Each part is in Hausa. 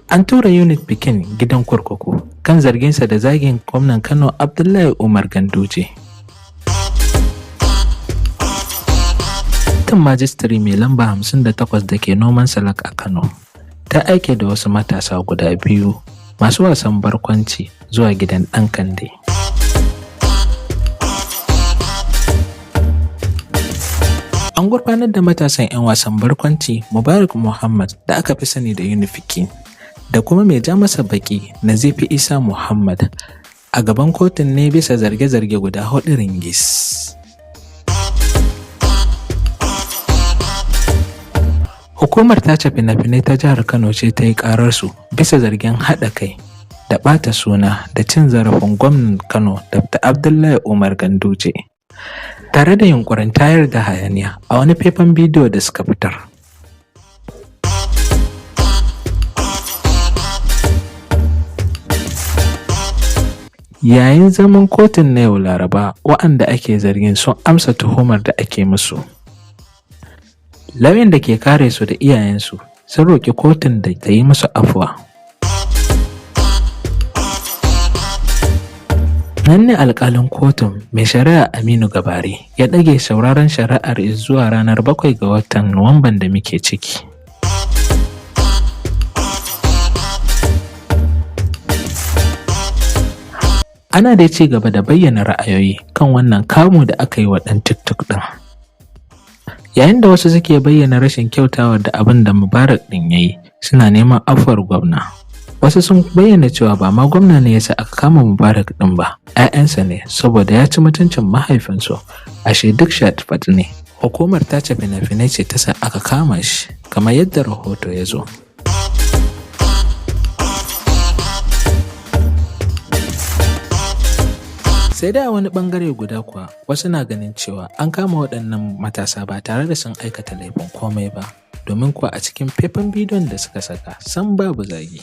An tura Unit Pikin gidan kurkuku kan zarginsa da zagin gwamnan Kano Abdullahi Umar Ganduje. Kotun Majistare mai lamba 58 da ke Noman Salak a Kano ta aike da wasu matasa guda biyu masu wasan barkwanci zuwa gidan ɗan Kande. An gurfanar da matasan 'yan wasan barkwanci Mubarak Muhammad da aka fi sani da Unifikin da kuma mai ja masa baƙi Nazifi Isa Muhammad a gaban kotun ne bisa zarge-zarge guda huɗu ringis. Hukumar tace fina-finai ta jihar Kano ce ta yi ƙararsu bisa zargin haɗa kai da ɓata suna da cin zarafin gwamnan Kano Dr. Abdullahi Umar Ganduje, tare da yunƙurin tayar da hayaniya a wani faifan bidiyo da suka fitar. Yayin zaman kotun na yau Laraba, waɗanda ake zargin sun amsa tuhumar da ake musu. Lauyan da ke kare su da iyayensu sun roƙi kotun da ta yi musu afuwa. Nan ne alƙalin kotun mai shari'a Aminu Gabari ya ɗage sauraron shari'ar zuwa ranar 7 ga watan Nuwamban da muke ciki. Ana dai ci gaba da bayyana ra'ayoyi kan wannan kamu da aka yi wa ɗan TikTok ɗin. Yayin da wasu suke bayyana rashin kyautawar da abin da Mubarak ɗin ya yi, suna neman afuwar gwamna. Wasu sun bayyana cewa ba ma gwamna ne ya sa aka kama Mubarak ɗin ba, 'ya'yansa ne saboda ya ci mutuncin mahaifinsu, ashe duk shat ne. Hukumar tace fina-finai ce ta sa aka kama shi, kamar yadda rahoto ya zo. Sai dai a wani ɓangare guda kuwa wasu na ganin cewa an kama waɗannan matasa ba tare da sun aikata laifin komai ba, domin kuwa a cikin faifan bidiyon da suka saka sam babu zagi.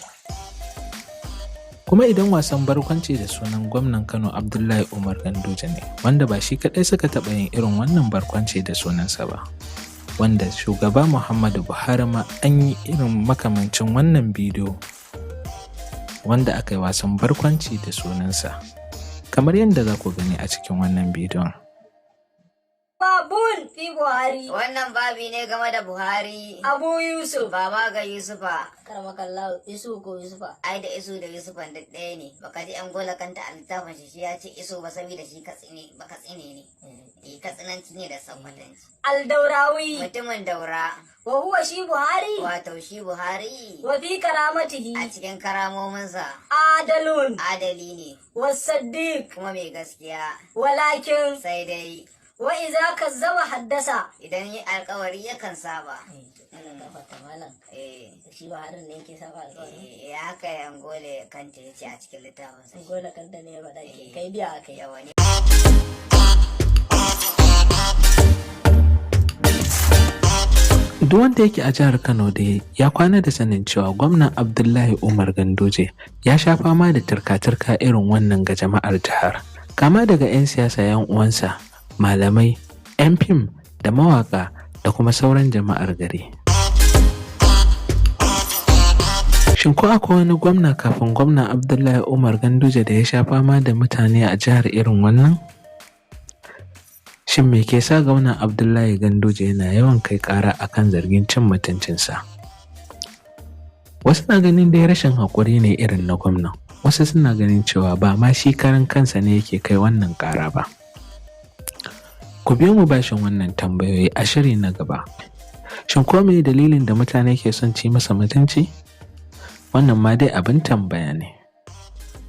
Kuma idan wasan barkwanci da sunan gwamnan Kano Abdullahi Umar Ganduje ne, wanda ba shi kaɗai suka taɓa yin irin wannan barkwanci da sunansa ba, wanda shugaba Muhammadu Buhari ma an yi irin makamancin wannan bidiyo wanda aka yi wasan barkwanci da sunansa, kamar yadda za ku gani a cikin wannan bidiyon. Babun fi Buhari. Wannan babi ne game da Buhari. Abu Yusuf. Baba ga Yusufa. Karmakallahu Isu ko Yusufa. Ai da Isu da Yusufan duk ɗaya ne. Baka ji an gola kanta a littafin shi shi ya ce Isu ba saboda shi katsine ba katsine ne. Eh katsinanci ne da sakkwatanci. Aldaurawi. Mutumin daura. Wa huwa shi Buhari. Wato shi Buhari. Wa fi karamatihi. A cikin karamominsa. Adalun. Adali ne. Wa saddiq. Kuma mai gaskiya. Walakin. Sai dai Wa iza kazzaba haddasa. idan yi alkawari yakan saba. Gafarta malam. Eh. Shi Buharin ne yake saba alƙawari. Eh, haka ya angole kanta ya ce a cikin littafinsa. Gola kanta ne ya faɗa ke kai biya a kai. Yawa ne. Duk wanda yake a jihar Kano dai ya kwana da sanin cewa gwamnan Abdullahi Umar Ganduje ya sha fama da turka-turka irin wannan ga jama'ar jihar. Kama daga 'yan siyasa 'yan uwansa, malamai, 'yan fim da mawaka da kuma sauran jama'ar gari. Shin ko akwai wani gwamna kafin gwamna Abdullahi Umar Ganduje da ya sha fama da mutane a jihar irin wannan? Shin me ke sa gwamna Abdullahi Ganduje yana yawan kai ƙara akan zargin cin mutuncinsa? Wasu na ganin dai rashin haƙuri ne irin na gwamnan, wasu suna ganin cewa ba ma shi karan kansa ne yake kai wannan ƙara ba. Ku biyo mu bashin wannan tambayoyi a shiri na gaba. Shin ko me dalilin da mutane ke son ci masa mutunci? Wannan ma dai abin tambaya ne.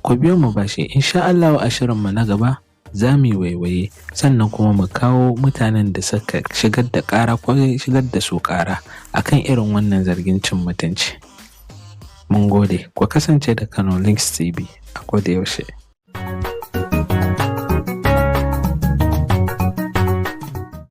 Ku biyo mu bashi insha Allahu a shirinmu na gaba za mu yi waiwaye sannan kuma mu kawo mutanen da suka shigar da ƙara ko shigar da su ƙara akan irin wannan zargin cin mutunci. Mun gode, ku kasance da Kano Links TV a koda yaushe.